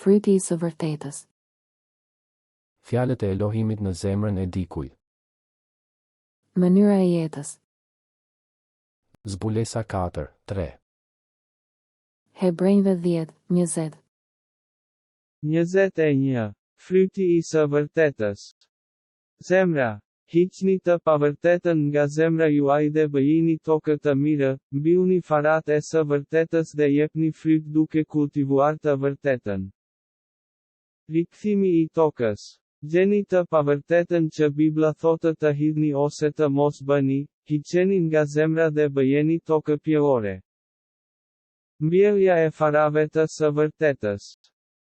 Fryti i së vërtetës. Fjalët e Elohimit në zemrën e dikujt. Mënyra e jetës. Zbulesa 4, 3. Hebrenjve 10, 20. 21. Fryti i së vërtetës. Zemra. Hiqni të pavërtetën nga zemra juaj dhe bëjini tokë të mirë, mbillni farat e së vërtetës dhe jepni fryt duke kultivuar të vërtetën. Rikthimi i tokës. Gjeni të pavërtetën që Bibla thotë të hidhni ose të mos bëni, hiqeni nga zemra dhe bëjeni tokë pjellore. Mbjellja e farave të së vërtetës.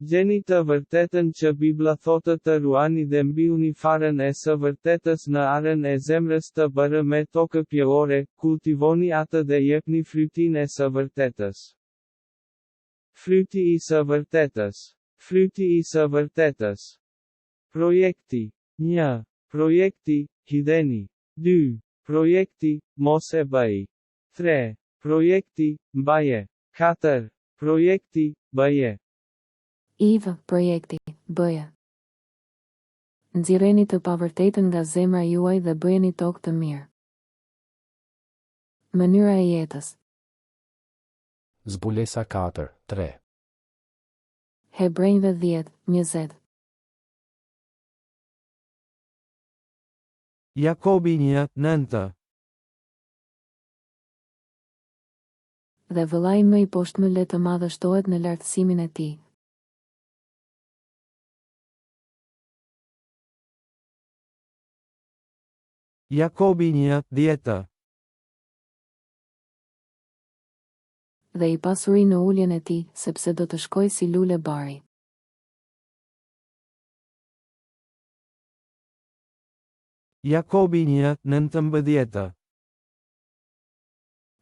Gjeni të vërtetën që Bibla thotë të ruani dhe mbillni farën e së vërtetës në arën e zemrës të bërë me tokë pjellore, kultivoni atë dhe jepni frytin e së vërtetës. Fryti i së vërtetës. Fryti i së vërtetës. Projekti. 1. Projekti, hidheni. 2. Projekti, mos e bëj. 3. Projekti, mbaje. 4. Projekti, bëje. Iv, projekti, bëje. Nxirreni të pavërtetën nga zemra juaj dhe bëjeni tokë të mirë. Mënyra e jetës. Zbulesa 4, 3. Hebrenjve 10, 20. Jakobi 1, 9. Dhe vëllai më i poshtmë le të madhështohet në lartësimin e tij. Jakobi 1, 10. Dhe i pasuri në uljen e tij, sepse do të shkojë si lule bari. Jakobi 1, 19.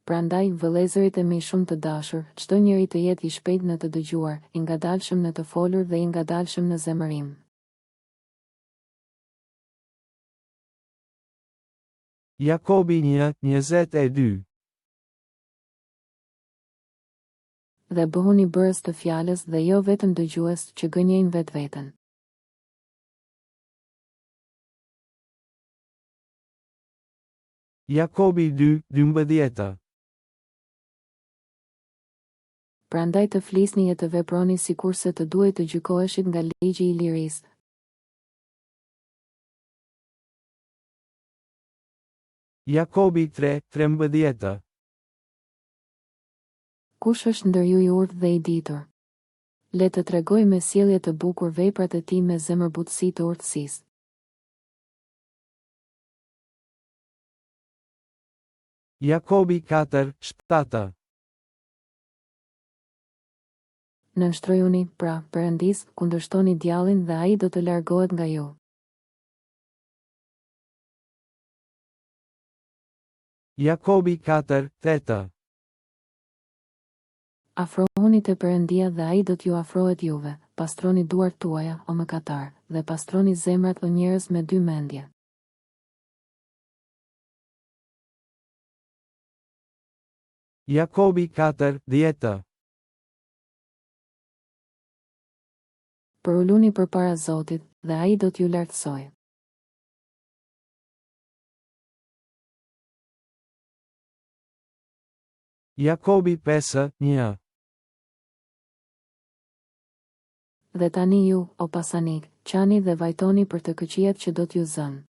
Prandaj, vëllezërit e mi shumë të dashur, çdo njeri të jetë i shpejtë në të dëgjuar, i ngadalshëm në të folur dhe i ngadalshëm në zemërim. Jakobi 1, 22. Dhe bëhuni bërës të fjalës dhe jo vetëm dëgjues, që gënjejnë vetveten. Jakobi 2, 12. Prandaj të flisni e të veproni sikurse të duhej të gjykoheshit nga ligji i lirisë. Jakobi 3, 13. Kush është ndër ju i urtë dhe i ditur? Le të tregojë me sjellje të bukur veprat e tij me zemërbutësi të urtësisë. Jakobi 4, 7. Nënshtrojuni, pra, Perëndisë, kundërshtoni djallin dhe ai do të largohet nga ju. Jakobi 4, 8. Afrohuni te Perëndia dhe ai do t'ju afrohet juve, pastroni duart tuaja, o mëkatarë, dhe pastroni zemrat o njerëz me dy mendje. Jakobi 4, 10. Përuluni përpara Zotit, dhe ai do t'ju lartësojë. Jakobi 5, 1. Dhe tani ju, o pasanikë, qani dhe vajtoni për të këqijat që do t'ju zënë.